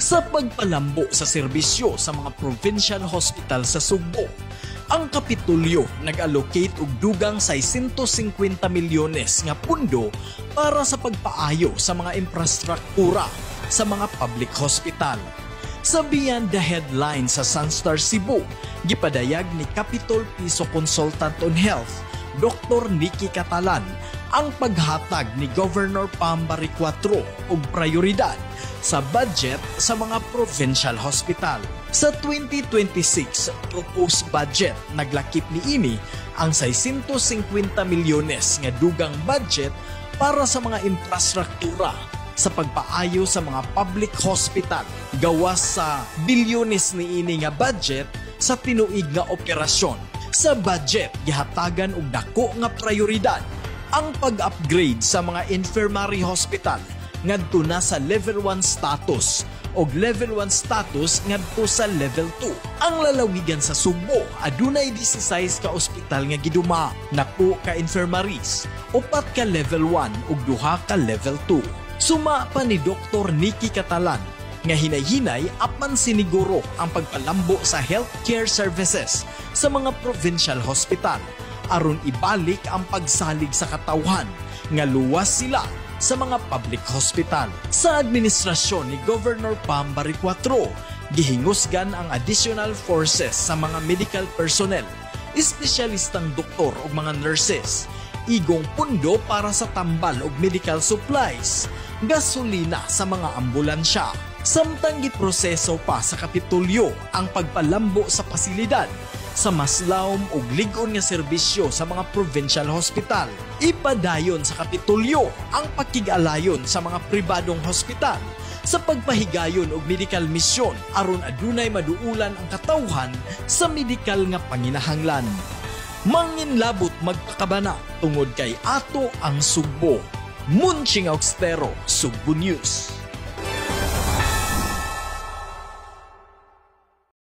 Sa pagpalambo sa serbisyo sa mga provincial hospital sa Sugbo, ang Kapitolyo nag-allocate og dugang 650 milyones nga pundo para sa pagpaayo sa mga imprastruktura sa mga public hospital. Sa Beyond the Headline sa Sunstar Cebu, gipadayag ni Capitol Piso Consultant on Health, Dr. Nikki Catalan, ang paghatag ni Governor Pam Baricuatro og prioridad sa budget sa mga provincial hospital. Sa 2026 proposed budget, naglakip niini ang 650 milyones nga dugang budget para sa mga imprastruktura sa pagpaayo sa mga public hospital, gawas sa bilyones niini nga budget sa tinuig nga operasyon. Sa budget, gihatagan og dako nga prioridad ang pag-upgrade sa mga infirmary hospital ngadto na sa level 1 status og level 1 status ngadto sa level 2. Ang lalawigan sa Sugbo adunay 16 ka ospital nga giduma, napo ka infirmaries, upat ka level 1 ug duha ka level 2. Suma pa ni Dr. Nikki Catalan nga hinay-hinay apan siniguro ang pagpalambo sa healthcare services sa mga provincial hospital aron ibalik ang pagsalig sa katawhan nga luwas sila sa mga public hospital. Sa administrasyon ni Governor Pam Baricuatro, gihingusgan ang additional forces sa mga medical personnel, espesyalistang doktor ug mga nurses, igong pundo para sa tambal ug medical supplies, gasolina sa mga ambulansya. Samtang giproseso pa sa Kapitolyo ang pagpalambo sa pasilidad sa mas lawom ug lig-on nga serbisyo sa mga provincial hospital, ipadayon sa Kapitolyo ang pakig-alayon sa mga pribadong hospital sa pagpahigayon og medical mission aron adunay maduulan ang katawhan sa medikal nga panginahanglan. Manginlabot magpakabana tungod kay ato ang Sugbo. Munching Augstero, Sugbo News.